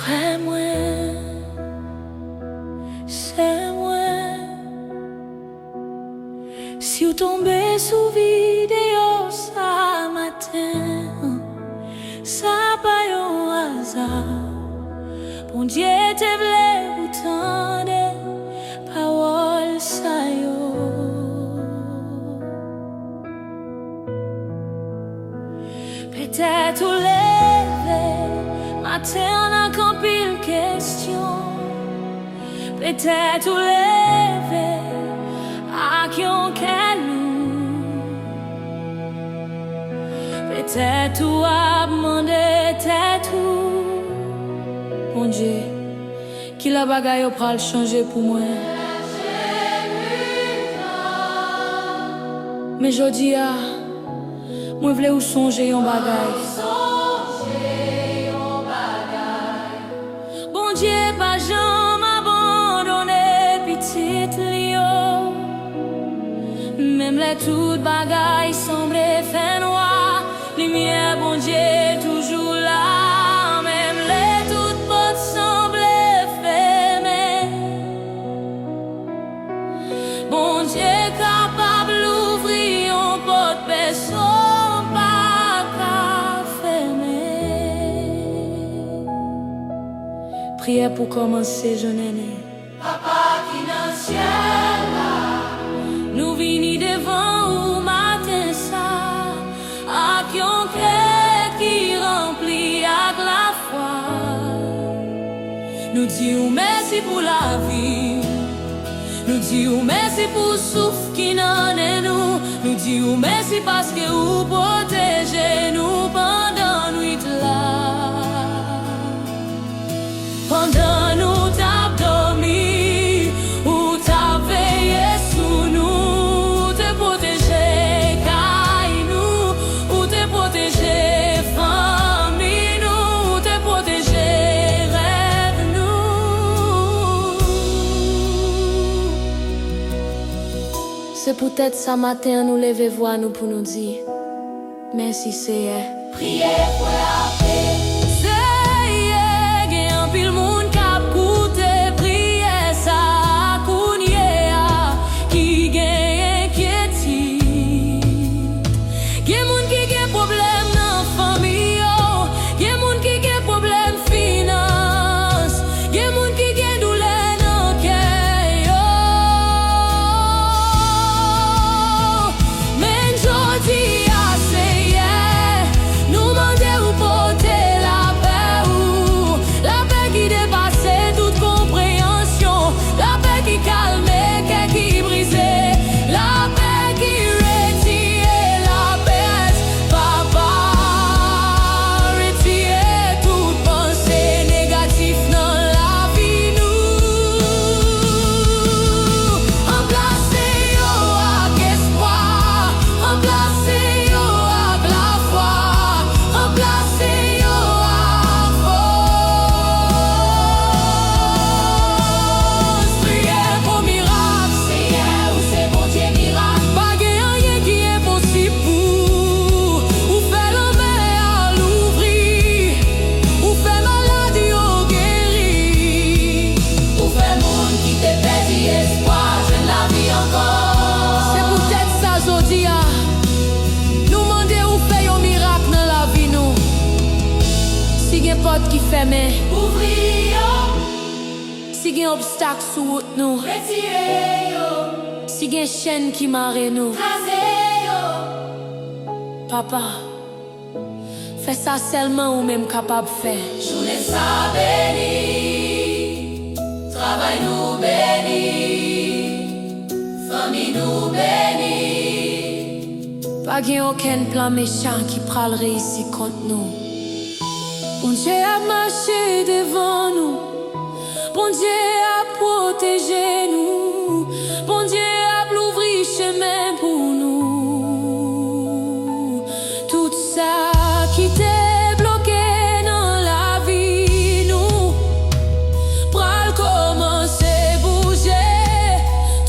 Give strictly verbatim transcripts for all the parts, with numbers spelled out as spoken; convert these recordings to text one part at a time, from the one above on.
Pè mwen, sè mwen, si w tonbe sou videyo sa maten an, sa pa yon aza. Bondye te vle ou tande pawòl sa yo. Petèt ou leve maten an ak anpil kesyon. Petèt ou leve ak yon kè lou. Petèt ou ap mande tèt ou, Bondye, kilè bagay yo pral chanje pou mwen? Men jodi a, mwen vle ou sonje yon bagay. Bondye pa janm abandone pitit li yo. Menm lè tout bagay sanble fènwa, limyè Bondye toujou la. Menm lè tout pòt sanble fèmen, Bondye kapab louvri yon pòt pèsonn pa ka fèmen. Priyè pou kòmanse jounen an. Papa ki nan syèl la, nou vini devan ou maten sa ak yon kè ki ranpli ak lafwa. Nou di ou mèsi pou lavi. Nou di ou mèsi pou souf ki nan nen nou. Nou di ou mèsi paske ou pwoteje nou pandan nwit la. Pandan nou t ap dòmi, ou t ap veye sou nou, ou te pwoteje kay nou, ou te pwoteje fanmi nou, ou te pwoteje rèv nou. Se poutèt sa maten an nou leve vwa nou pou nou di, mèsi, Seyè. Priye pou lapè. Seyè, gen anpil moun k ap koute priyè sa a kounye a, ki gen enkyetid. Gen moun ki gen pwoblèm nan fanmi yo. Gen moun ki gen pwoblèm finans. Gen moun ki gen doulè nan kè yo. Men jodi a, Seyè, nou mande ou pote lapè ou, lapè ki depase tout konpreyansyon, lapè ki kalme kè ki brize, lapè ki retire lapès. Papa, retire tout panse negatif nan lavi nou. Ranplase yo ak espwa, ranplase yo ak lafwa, ranplase yo ak fòs. Priye pou mirak. Seyè, ou se Bondye mirak. Pa gen anyen ki enposib pou ou. Ou fè lanmè a louvri. Ou fè malad yo geri. Ou fè moun ki te pèdi espwa jwenn lavi ankò. Se poutèt sa jodi a, nou mande ou fè yon mirak nan lavi nou. Si gen pòt ki fèmen, ouvri yo. Si gen obstak sou wout nou, retire yo. Si gen chèn ki mare nou, kraze yo. Papa, fè sa sèlman ou menm kapab fè. Jounen sa beni, travay nou beni, fanmi nou beni. Pa gen okenn plan mechan ki pral reyisi kont nou. Bondye ap mache devan nou. Bondye ap pwoteje nou. Bondye ap louvri chemen pou nou. Tout sa ki te bloke nan lavi nou pral kòmanse bouje.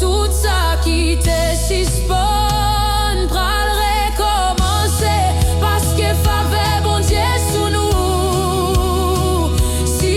Tout sa ki te sispann pral rekòmanse, paske favè Bondye sou nou. Si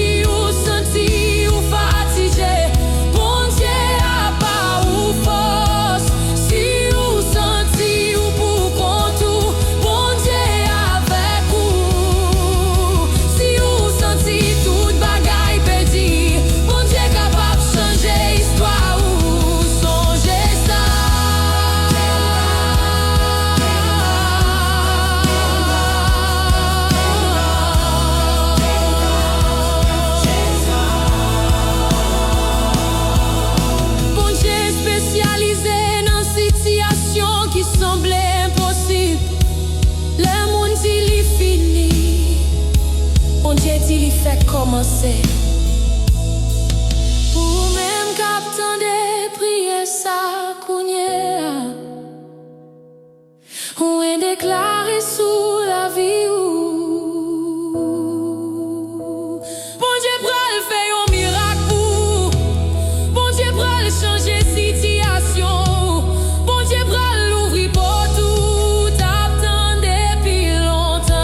kòmanse. Ou menm k ap tande priyè sa kounye a, ou en deklare sou lavi ou. Bondye pral fè yon mirak pou ou. Bondye pral chanje sitiyasyon ou. Bondye pral louvri pòt ou t ap tann depi lontan.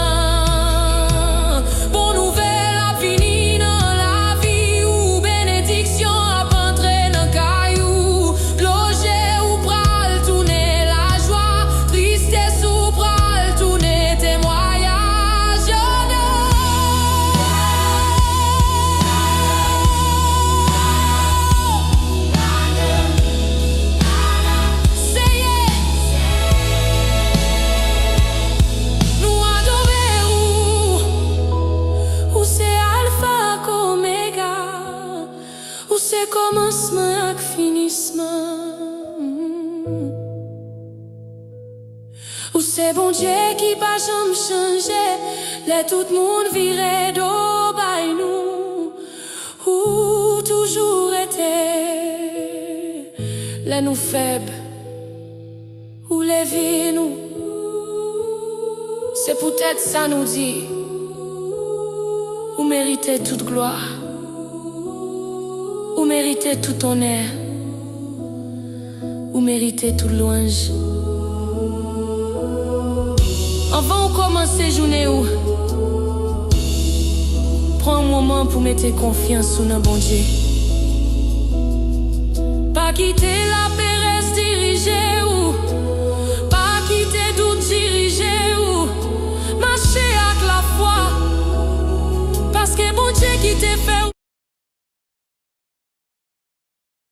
Bon nouvèl ap vini nan lavi ou. Benediksyon ap antre nan kay ou. Dlo je ou pral tounen lajwa. Tristès ou pral tounen temwayaj. Oh non! Seyè, nou adore ou. Ou se Alfa ak Omega. Ou se kòmansman ak finisman. Ou se Bondye ki pa janm chanje. Lè tout moun vire do bay nou, ou toujou rete. Lè nou fèb, ou leve nou. Se poutèt sa nou di, ou merite tout glwa. Ou merite tout onè. Ou merite tout lwanj. Anvan w kòmanse jounen ou, pran yon moman pou mete konfyans ou nan Bondye. Pa kite laperèz dirije ou. Pa kite dout dirije ou. Mache ak lafwa, paske Bondye ki te fè